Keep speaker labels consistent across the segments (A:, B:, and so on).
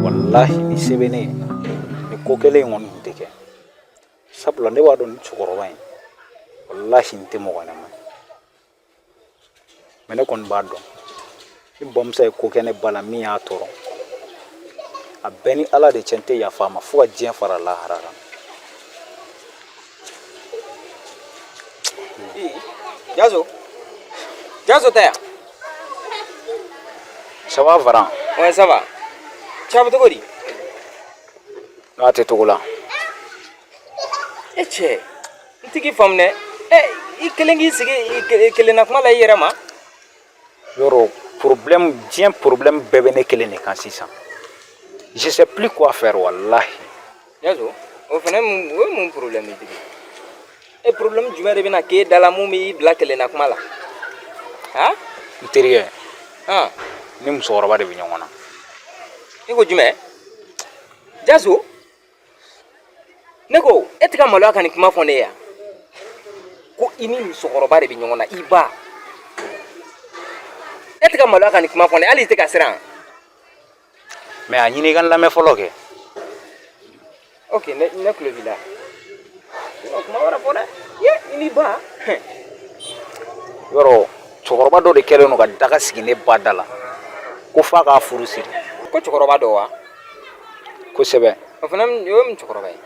A: Walahi ni se bɛ ne ye, nin ko kɛlen in kɔni tun tɛ kɛ, sabula ne b'a dɔn nin cɛkɔrɔba in, walahi, nin tɛ mɔgɔ ɲɛnama ye. Mais ne kɔni b'a dɔn ni Bamusa ye ko kɛ ne ba la min y'a tɔɔrɔ, a bɛɛ ni Ala de cɛ, n tɛ yafa a ma fo ka diɲɛ fara lahara kan.
B: Jazo, Jazo tɛ yan.
A: Ça va, Varan?
B: Ouais, ça va. Cɛ, a bɛ cogo di?
A: N'a tɛ togo la.
B: E cɛ, n t'i k'i faamu dɛ. E i kelen k'i sigi i kelen na kuma la i yɛrɛ ma.
A: Yɔrɔ problème, diɲɛ problème bɛɛ bɛ ne kelen de kan sisan. Je sais plus quoi faire, wallahi.
B: Jazo, o fana mun, o ye mun problème ye tuguni? E, problème jumɛn de bɛna k'e da la mun b'i bila kelen na kuma la? Han?
A: N terikɛ,
B: Han?
A: ni musokɔrɔba de bɛ ɲɔgɔn na.
B: I ko jumɛn? Jazo, ne ko e tɛ ka maloya ka nin kuma fɔ ne ye yan ko i ni musokɔrɔba de bɛ ɲɔgɔn na, i ba. E tɛ ka maloya ka nin kuma fɔ ne ye, hali i tɛ ka siran.
A: Mais a ɲini i ka n lamɛn fɔlɔ kɛ.
B: Ok, ne tulo b'i la. Kuma wɛrɛ fɔ dɛ. Ye, i ni ba.
A: Yɔrɔ cɛkɔrɔba dɔ de kɛlen don ka daga sigi ne ba da la ko f'a k'a furu siri.
B: Ko cɛkɔrɔba dɔ wa?
A: Kosɛbɛ.
B: O fana, o ye mun cɛkɔrɔba ye?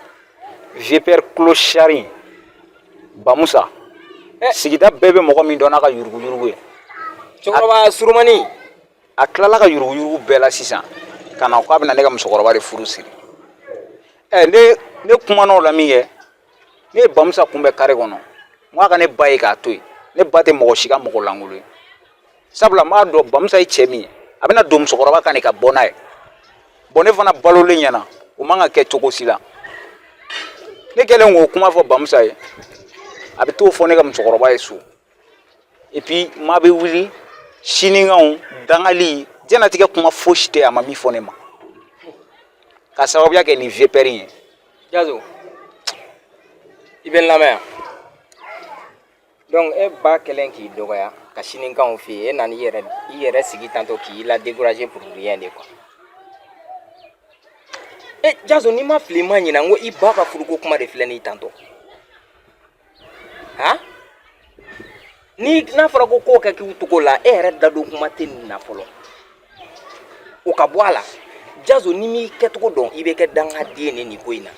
A: Vieux père clochard Bamusa.
B: Eh.
A: Sigida bɛɛ bɛ mɔgɔ min dɔn n'a ka yuruguyurugu ye.
B: Cɛkɔrɔba surumani.
A: A tilala ka yuruguyurugu bɛɛ la sisan ka na k'a bɛna ne ka musokɔrɔba de furu siri. Ɛ, ne kumana o la min kɛ, ne ye Bamusa kunbɛn kare kɔnɔ, n ko a ka ne ba ye k'a to yen, ne ba tɛ mɔgɔ si ka mɔgɔ lankolon ye, sabula n b'a dɔn Bamusa ye cɛ min ye, a bɛna don musokɔrɔba kan de ka bɔ n'a ye. Bon, ne fana balolen ɲɛna, o man ka kɛ cogo si la. Ne kɛlen k'o kuma fɔ Bamusa ye, a bɛ t'o fɔ ne ka musokɔrɔba ye so. Et puis maa bɛ wuli sinikanw dangali, diɲɛnatigɛ kuma fosi tɛ a ma min fɔ ne ma, ka sababuya kɛ nin vieux père in ye.
B: Jazo, i bɛ n lamɛn yan. Donc e ba kɛlen k'i dɔgɔya ka sinikanw f'i ye, e nana i yɛrɛ sigi tantôt k'i la décourager pour rien de quoi. E Jazo, n'i ma fili, i ma ɲina n ko i ba ka furuko kuma de filɛ nin ye tantôt. Han, ni n'a fɔra ko kow ka k'u cogo la, e yɛrɛ dadon kuma tɛ nin na fɔlɔ. O ka bɔ a la. Jazo, n'i m'i kɛcogo dɔn, i bɛ kɛ dangaden de nin ko in na.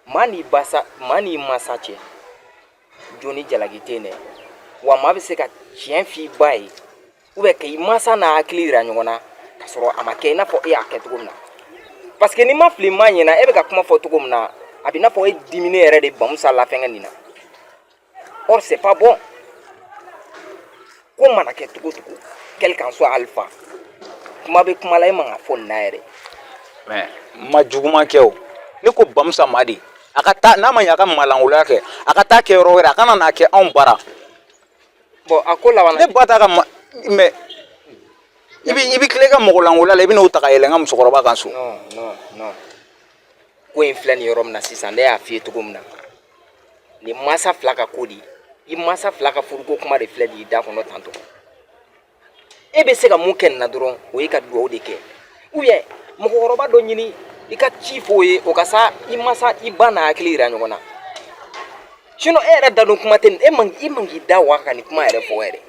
B: Maa n'i basa, maa n'i masa cɛ, jo ni jalaki tɛ yen dɛ. Wa maa bɛ se ka tiɲɛ f'i ba ye ou bien k'i masa n'a hakili yira ɲɔgɔn na ka sɔrɔ a ma kɛ i n'a fɔ e y'a kɛ cogo min na. Parce que n'i ma fili, ma ɲɛna, e bɛ ka kuma fɔ cogo min na, a bɛ i n'a fɔ e diminen yɛrɛ de Bamusa la fɛnkɛ nin na. Or c'est pas bon. Ko mana kɛ cogo cogo, quel qu'en soit alpha, kuma bɛ kuma la, e man ka fɔ nin na yɛrɛ.
A: Mais n ma juguman kɛ o. Ne ko Bamusa ma de, a ka taa, n'a ma ɲɛ, a ka malankoloya kɛ, a ka taa kɛ yɔrɔ wɛrɛ, a kana n'a kɛ anw bara.
B: Bon, a ko laban na.
A: Ne ba ta ka ma, mais i bɛ tila i ka mɔgɔ lankoloya la, i bɛ n'o ta ka yɛlɛ n ka musokɔrɔba kan so.
B: Non, non, non, ko in filɛ nin yɔrɔ min na sisan, ne y'a f'i ye cogo min na, nin mansa fila ka ko de ye, i mansa fila ka furuko kuma de filɛ nin y'i da kɔnɔ tantôt. E bɛ se ka mun kɛ nin na dɔrɔn, o ye ka dugawu de kɛ ou bien mɔgɔkɔrɔba dɔ ɲini, i ka ci f'o ye, o ka sa i masa, i ba n'a hakili yira ɲɔgɔn na. Sinon e yɛrɛ da don kuma tɛ nin, e man, i man k'i da wa ka nin kuma yɛrɛ fɔ yɛrɛ.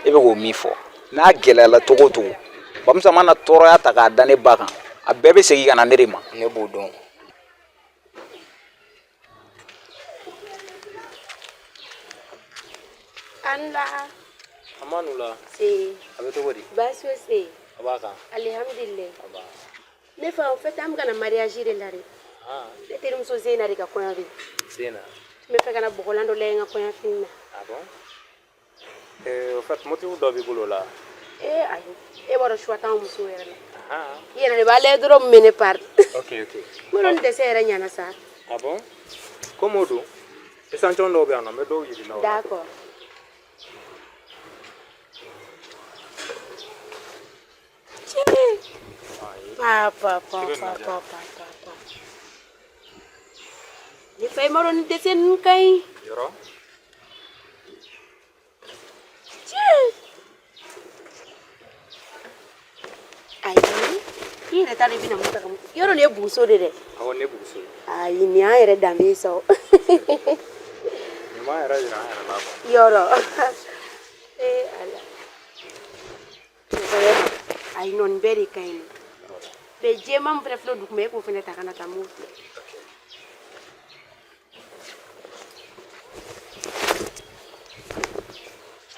A: E bɛ k'o min fɔ, n'a gɛlɛyala cogo o cogo, Bamusa mana tɔɔrɔya ta k'a da ne ba kan, a bɛɛ bɛ segin ka na ne de ma.
B: Ne b'o dɔn.
C: An la.
D: Amanula.
C: Se.
D: A bɛ cogo di?
C: Baasi se.
D: A b'a kan.
C: Alihamudulila.
D: A b'a.
C: Ne fa, o fait, an bɛ ka na mariage de la dɛ. Ne terimuso Zena de ka kɔɲɔ bɛ.
D: Zena.
C: N bɛ fɛ ka na bɔgɔlan dɔ lajɛ n ka kɔɲɔfini na.
D: Ah bon? Au fait, motif dɔ b'i bolo o la?
C: Ee ayi, e b'a dɔn choix t'anw musow yɛrɛ la.
D: Ah.
C: I yɛrɛ de b'a lajɛ dɔrɔn mun bɛ ne pari.
D: Ok.
C: N b'a dɔn ni dɛsɛ yɛrɛ ɲɛna sa.
D: Ah bon? Comme o don, échantillon dɔw bɛ yan nɔ, n bɛ dɔw yir'i la o la.
C: D'accord. Cɛ.
D: Ayi.
C: Pa pa pa
D: I bɛ nin
C: pa
D: lajɛ.
C: pa pa pa pa. Ne fa i m'a dɔn ni dessin ninnu ka ɲi.
D: Yɔrɔ.
C: Tiɲɛ. Ayi, i yɛrɛ t'a dɔn i bɛna mun ta ka mun. Yɔrɔ nin ye buguso de dɛ.
D: Awɔ, ne buguso ye.
C: Ayi, nin y'an yɛrɛ danbe ye sa o.
D: Nin b'an yɛrɛ yira an yɛrɛ la quoi.
C: Yɔrɔ. Ee Ala. Ayi non nin bɛɛ de ka ɲi nɔ. Mais jɛman min fana filɛ duguma e k'o fana ta ka na taa m'o filɛ.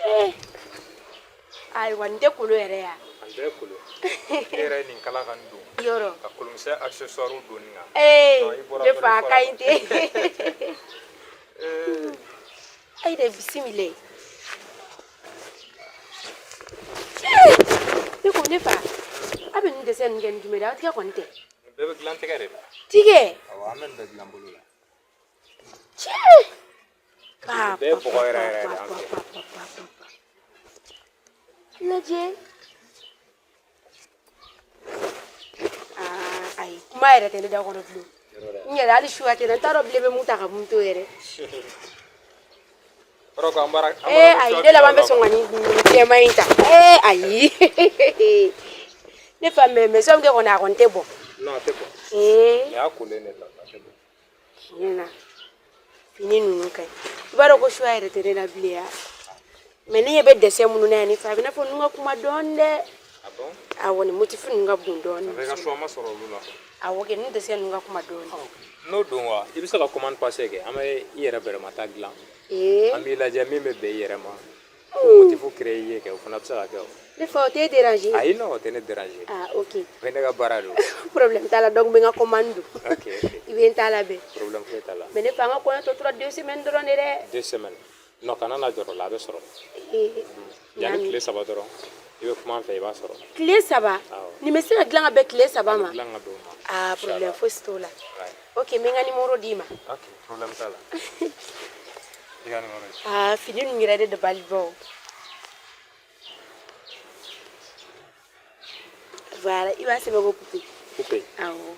C: Ee. Ayiwa nin tɛ kolo yɛrɛ ya.
D: Nin bɛɛ ye kolo. E yɛrɛ ye nin kala ka nin don.
C: Yɔrɔ.
D: Ka kolonkisɛ accessoire don nin kan.
C: Ee
D: Non, i bɔra
C: ne
D: dɔ de
C: fa a
D: fɔ
C: ka
D: la.
C: ɲi ten.
D: Ee.
C: Ayi dɛ bisimila. Ne ko ne fa a bɛ nin dessin ninnu kɛ ni jumɛn de ye aw tigɛ kɔni tɛ.
D: Nin bɛɛ bɛ dilan tɛgɛ de la.
C: Tigɛ.
D: Awɔ, an bɛ nin bɛɛ dilan bolo la.
C: Tiɲɛ. Pa
D: Nin bɛɛ ye
C: pa
D: bɔgɔ
C: pa
D: yɛrɛ yɛrɛ
C: pa
D: de an
C: pa
D: fɛ.
C: pa pa pa pa pa. Lajɛ. Aa ayi kuma yɛrɛ tɛ ne da kɔnɔ bilen. N yɛrɛ hali suya tɛ n na n t'a dɔn bilen n bɛ mun ta ka mun to yɛrɛ.
D: Yɔrɔ ko an baara an
C: Ee
D: baara ko
C: ayi
D: choix
C: ne laban bɛ
D: kɛla o la
C: sɔn ka nin jɛman in ta. Ee ayi. Ne fa mais mais sɔmi kɛ kɔni a kɔni tɛ bɔn.
D: Non, a tɛ bɔn.
C: Ee
D: Nin y'a kolen de ta, a tɛ bɔn.
C: tiɲɛ na fini ninnu ka ɲi. I b'a dɔn ko suya yɛrɛ tɛ ne la bilen ya. Mais ne ɲɛ bɛ dessin minnu na yan ne fa a bɛ i n'a fɔ ninnu ka kuma dɔɔni dɛ.
D: Ah bon?
C: Awɔ nin motif ninnu ka bon dɔɔni.
D: A bɛ ka choix ma sɔrɔ olu la.
C: Awɔ kɛ ninnu dessin ninnu ka kuma dɔɔni.
D: N'o don wa, i bɛ se ka commande passer kɛ. An bɛ i yɛrɛ bɛrɛmata dilan.
C: Ee
D: An b'i lajɛ min bɛ bɛn i yɛrɛ ma. O motif créer i ye kɛ, o fana bɛ se ka kɛ o.
C: ne fa o t'e déranger.
D: Ayi non, o tɛ ne déranger.
C: Ah ok.
D: O ye ne ka baara de ye.
C: Problème t'a la donc n bɛ n ka commande don.
D: Ok, ok.
C: I bɛ n ta labɛn.
D: Problème foyi t'a la.
C: Mais ne fa an ka kɔɲɔ tɔ tora 2 semaines dɔrɔn de dɛ.
D: 2 semaines. Non, kana na jɔrɔ la, a bɛ sɔrɔ.
C: Ee
D: Yanni tile 3 dɔrɔn, i bɛ kuma an fɛ, i b'a sɔrɔ.
C: Tile 3.
D: Awɔ.
C: Nin bɛ se ka dilan ka bɛn tile 3
D: A bɛ
C: ma.
D: dilan ka bɛn o ma.
C: Ah problème fosi t'o la.
D: Ouais.
C: Ok n bɛ n ka numéro d'i ma.
D: Ok, problème t'a la. I ka numéro ye.
C: Ah fini ninnu yɛrɛ de dabali ban o. Voilà i b'a sɛbɛn ko Pupe.
D: Pupe.
C: Awɔ.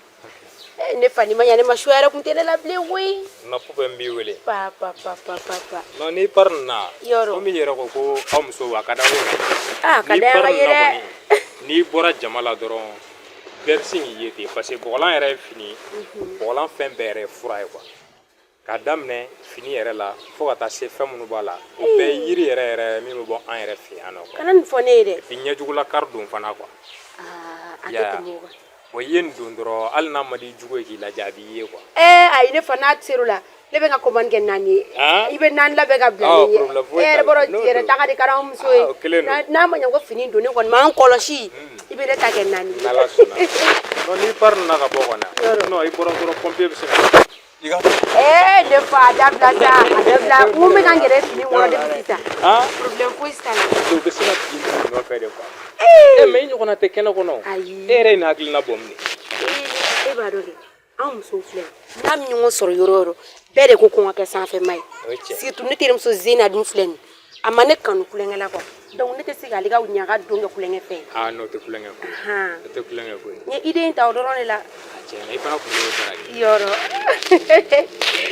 C: Eh, ne fa ni ma ɲa ne ma su yɛrɛ kun tɛ ne la bilen koyi.
D: Non, Pupe n b'i wele.
C: Pa pa pa pa pa pa.
D: Non, n'i pari nin na.
C: Yɔrɔ.
D: Komi i yɛrɛ ko ko aw musow a ka d'aw ye ka ye.
C: Ah a ka
D: N'i
C: d'an
D: pari
C: ka
D: nin
C: ye
D: na
C: dɛ.
D: kɔni, n'i bɔra jama la dɔrɔn, bɛɛ bɛ sin k'i ye ten parce que bɔgɔlan yɛrɛ ye fini, bɔgɔlan fɛn bɛɛ yɛrɛ ye fura ye quoi. K'a daminɛ fini yɛrɛ la fo ka taa se fɛn minnu b'a la, o bɛɛ ye yiri yɛrɛ yɛrɛ min bɛ bɔ an yɛrɛ fɛ yan nɔ quoi.
C: Kana nin fɔ ne ye dɛ.
D: Et puis ɲɛjugula kari don fana quoi.
C: Ah a
D: I y'a
C: tɛ
D: ye
C: tɛmɛ o kan.
D: Bon, i ye nin don dɔrɔn, hali n'a man di i jugu ye k'i lajɛ, a b'i ye quoi.
C: Eh ayi ne fa n'a ser'o la ne bɛ n ka commande kɛ naani ye.
D: Ah?
C: I bɛ naani labɛn ka bila
D: Ah,
C: ne ɲɛ.
D: problème foyi
C: E yɛrɛ
D: t'a la.
C: b'a dɔn
D: N'o
C: yɛrɛ
D: don.
C: taga de ka d'anw muso
D: Ah,
C: ye.
D: o kelen don.
C: N'a ma ɲɛ ko fini don ne kɔni m'an kɔlɔsi i bɛ ne ta kɛ naani ye.
D: N'Ala sɔnna. Non, n'i pari nin na ka bɔ kɔni.
C: Yɔrɔ.
D: Non, i bɔra dɔrɔn pompier bɛ se ka. I ka.
C: Eh ne fa a dabila sa a dabila n kun bɛ ka n yɛrɛ fini wɔrɔ depuis sisan.
D: Ah?
C: Problème foyi t'a la.
D: U bɛ se ka bin i nɔfɛ de quoi. Eh mais i ɲɔgɔnna tɛ kɛnɛ kɔnɔ.
C: Ayi.
D: E yɛrɛ ye nin hakilina bɔ min?
C: Ee, e b'a dɔn kɛ anw musow filɛ n'a bɛ ɲɔgɔn sɔrɔ yɔrɔ o yɔrɔ bɛɛ de ko ko n ka kɛ sanfɛma ye.
D: O ye tiɲɛ.
C: Surtout ne terimuso Zena dun filɛ nin a ma ne kanu kulonkɛ la quoi donc ne tɛ se k'ale ka ɲaga don kɛ kulonkɛ fɛn ye.
D: Ah non, o tɛ kulonkɛ koyi.
C: Ahan.
D: O tɛ kulonkɛ koyi.
C: N ye idée in ta o dɔrɔn de la.
D: A tiɲɛ na, i fana kunkolo bɛ baara kɛ.
C: Yɔrɔ.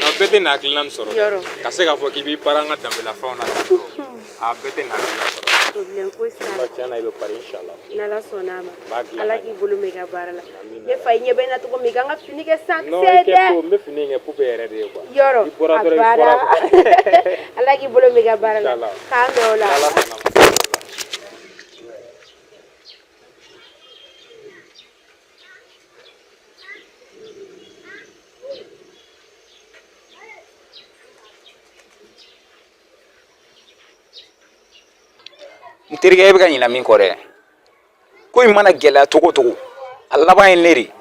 D: Non, bɛɛ tɛ nin hakilina nin sɔrɔ dɛ.
C: Yɔrɔ.
D: Ka se k'a fɔ k'i b'i pari an ka danbelafɛnw na tan dɔrɔn. A bɛɛ tɛ nin hakilina sɔrɔ.
C: Problème foyi t'a la.
D: Non, tiɲɛ na i bɛ pari inchallah.
C: N'Ala sɔnna a ma.
D: N b'a dilan
C: Ala
D: ka
C: k'i
D: ɲɛ.
C: bolo mɛn i ka baara la.
D: Amina.
C: Ne fa i ɲɛ bɛ n na cogo min i ka n ka fini kɛ san
D: Non, i
C: kisɛ
D: kɛ
C: dɛ.
D: to, n bɛ fini in kɛ Pupe yɛrɛ de ye quoi.
C: Yɔrɔ
D: I bɔra
C: a
D: dɔrɔn i
C: baara.
D: bɔra quoi.
C: Ala k'i bolo mɛn i ka baara la.
D: Inchallah.
C: K'an bɛn o la.
D: N'Ala sɔnna ma.
A: N terikɛ, e bɛ ka ɲinɛ min kɔ dɛ, ko in mana gɛlɛya cogo o cogo, a laban ye ne de ye.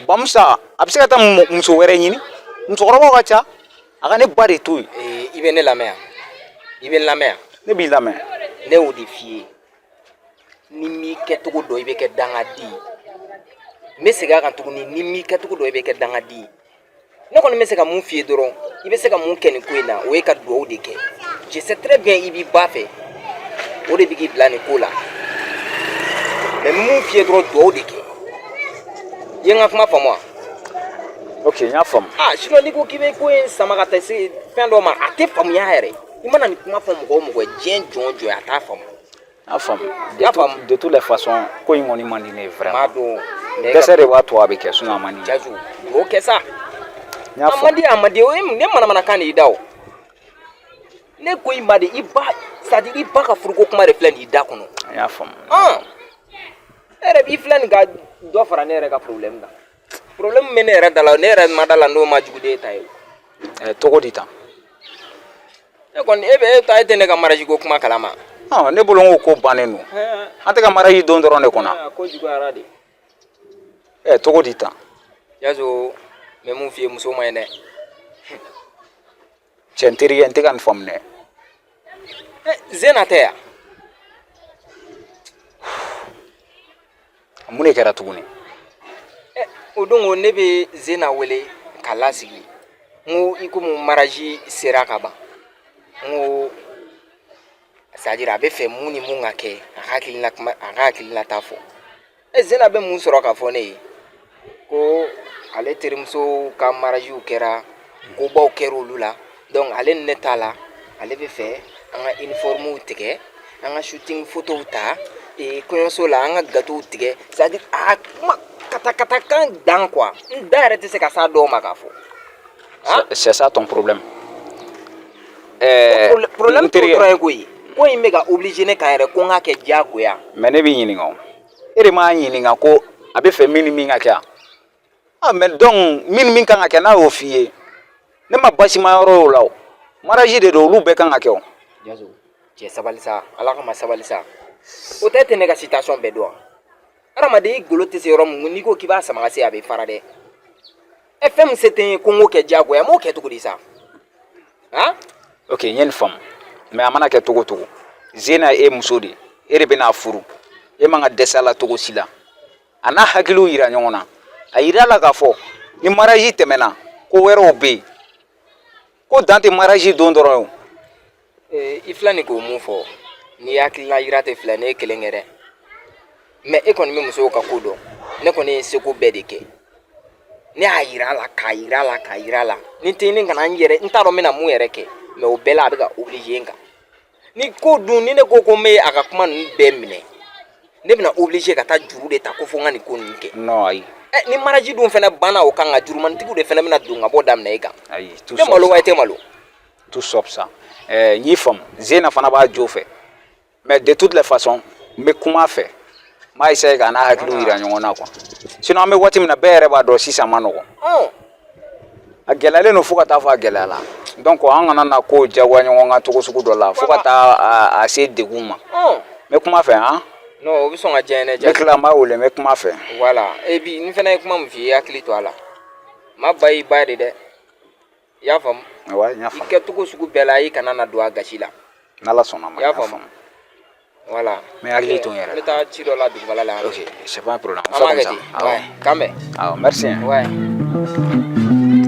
A: Bamusa a bɛ se ka taa muso wɛrɛ ɲini, musokɔrɔbaw ka ca, a ka ne ba de to yen.
B: Ee, i bɛ ne lamɛn yan? I bɛ n lamɛn yan?
A: Ne b'i lamɛn.
B: Ne y'o de f'i ye, ni m'i kɛcogo dɔn, i bɛ kɛ dangaden ye. N bɛ segin a kan tuguni, ni m'i kɛcogo dɔn, i bɛ kɛ dangaden ye. Ne kɔni bɛ se ka mun f'i ye dɔrɔn, i bɛ se ka mun kɛ nin ko in na, o ye ka dugawu de kɛ. Je sais très bien i b'i ba fɛ, o de bɛ k'i bila nin ko la. Mais mun f'i ye dɔrɔn, duwawu de kɛ. I ye n ka kuma faamu wa?
A: Ok, n y'a faamu.
B: Ah, sinon n'i ko k'i bɛ ko in sama ka taa se fɛn dɔ ma, a tɛ faamuya yɛrɛ. I mana nin kuma fɔ mɔgɔ o mɔgɔ ye diɲɛ jɔn o jɔn ye, a t'a faamu.
A: N y'a faamu.
B: I y'a faamu.
A: De toutes les façons, ko in kɔni man di ne ye
B: N
A: vraiment.
B: b'a dɔn, mais
A: Dɛsɛ de b'a to a bɛ kɛ, sinon a man di n ye.
B: Jazu, duwawu kɛ sa.
A: N y'a
B: A man
A: faamu.
B: di, a man di, o ye ne manamanakan de y'i da o. Ne ko i ma de, i ba, c'est à dire i ba ka furuko kuma de filɛ nin y'i da kɔnɔ.
A: N y'a faamu.
B: Ɔn, e yɛrɛ i filɛ nin ka dɔ fara ne yɛrɛ ka problème kan. Problème min bɛ ne yɛrɛ da la, ne yɛrɛ ma da la n'o ma jugu den ta ye.
A: Ɛ, cogo di tan?
B: Ne kɔni, e bɛ e ta, e tɛ ne ka mariage ko kuma kalama.
A: Ɔn, ne bolo n ko ko bannen don. An tɛ ka mariage don dɔrɔn de kɔnɔ.
B: Ko juguyara de.
A: Ɛ, cogo di tan?
B: Jazo, n bɛ mun f'i ye, muso ma ɲi dɛ.
A: Cɛ, n terikɛ, n tɛ ka nin faamu dɛ.
B: Ɛ, Zena tɛ yan?
A: Mun de kɛra tuguni?
B: Ɛ, o don ko ne bɛ Zena wele k'a lasigi, n ko i komi mariage sera ka ban, n ko c'est à dire a bɛ fɛ mun ni mun ka kɛ, a ka hakilina kuma, a ka hakilina t'a fɔ. Ɛ, Zena bɛ mun sɔrɔ k'a fɔ ne ye? Ko ale terimuso ka mariagew kɛra, kobaw kɛra olu la, donc ale ni ne t'a la, ale bɛ fɛ an ka uniformew tigɛ, an ka shooting photow ta, ee, kɔɲɔso la an ka gâteau tigɛ. C'est à dire a kuma katakata kan dan quoi, n da yɛrɛ tɛ se ka s'a dɔw ma k'a fɔ.
A: C'est ça ton problème? Ɛɛ,
B: Problème
A: n
B: t'o
A: terikɛ.
B: dɔrɔn ye koyi. Ko in bɛ ka obligé ne kan yɛrɛ ko n k'a kɛ diyagoya.
A: Mais ne b'i ɲininka o, e de m'a ɲininka ko a bɛ fɛ min ni min ka kɛ yan? Ah, mais donc min ni min kan ka kɛ, n'a y'o f'i ye, ne ma basima yɔrɔ y'o la o. Mariage de don, olu bɛɛ kan ka kɛ o.
B: Jazo, cɛ, sabali sa, Ala kama, sabali sa. O tɛ tɛ ne ka situation bɛɛ dɔn wa? Hadamaden, i golo tɛ se yɔrɔ min, n'i ko k'i b'a sama ka se, a bɛ fara dɛ. Ɛ, fɛn min se tɛ n ye ko n k'o kɛ diyagoya, n b'o kɛ cogo di sa, han?
A: Ok, n ye nin faamu, mais a mana kɛ cogo o cogo, Zena ye e muso de ye, e de bɛn'a furu, e man ka dɛsɛ a la cogo si la. A n'a hakiliw yira ɲɔgɔn na, a yira la k'a fɔ ni mariage tɛmɛna, ko wɛrɛw bɛ yen, ko dan tɛ mariage don dɔrɔn ye o.
B: Ee, i filɛ nin k'o mun fɔ, n'i hakilina yira tɛ filɛ, ne ye kelen kɛ dɛ, mais e kɔni bɛ musow ka ko dɔn. Ne kɔni ye seko bɛɛ de kɛ, ne y'a yira a la, k'a yira a la, k'a yira a la, ni tɛ ɲini ka na n yɛrɛ, n t'a dɔn n bɛna mun yɛrɛ kɛ, mais o bɛɛ la a bɛ ka obligé n kan. Ni ko dun, ni ne ko ko n bɛ a ka kuma ninnu bɛɛ minɛ, ne bɛna obligé ka taa juru de ta ko fo n ka nin ko ninnu kɛ.
A: Non, ayi.
B: Ɛ, ni mariage dun fɛnɛ banna, o kan ka jurumanitigiw de fɛnɛ bɛna don ka bɔ daminɛ e kan.
A: Ayi, tout
B: Ne malo wa, i tɛ malo.
A: Tout sauf ça. Ɛɛ, n y'i faamu, Zena fana b'a jo fɛ, mais de toutes les façons n bɛ kuma a fɛ, n b'a essayer k'a n'a hakiliw yira ɲɔgɔn na quoi. Sinon an bɛ waati min na, bɛɛ yɛrɛ b'a dɔn sisan ma nɔgɔn. A gɛlɛyalen don fo ka taa fɔ a gɛlɛyala. Donc an kana na ko jagoya ɲɔgɔn kan cogo sugu dɔ la fo ka taa a se degun ma. N bɛ kuma fɛ, han.
B: Non, o bɛ sɔn ka diya n ye
A: N bɛ
B: dɛ.
A: tila, n b'a wele, n bɛ kuma fɛ.
B: Voilà, et puis n fɛnɛ ye kuma min f'i ye, i hakili to a la. Ma ba y'i ba de dɛ, i y'a faamu?
A: Ouais, n y'a
B: I
A: faamu.
B: kɛcogo sugu bɛɛ la, i kana na don a gasi la.
A: N'Ala sɔnna ma.
B: I y'a
A: N y'a
B: faamu.
A: faamu.
B: Voilà.
A: N bɛ hakili to n yɛrɛ
B: N bɛ
A: la.
B: taa ci dɔ la dugumala la.
A: Ok, c'est pas un problème, on
B: An
A: fait
B: b'a
A: comme
B: kɛ
A: ça.
B: ten.
A: Awɔ.
B: Ouais, k'an bɛn.
A: Awɔ, merci hein.
B: Ouais.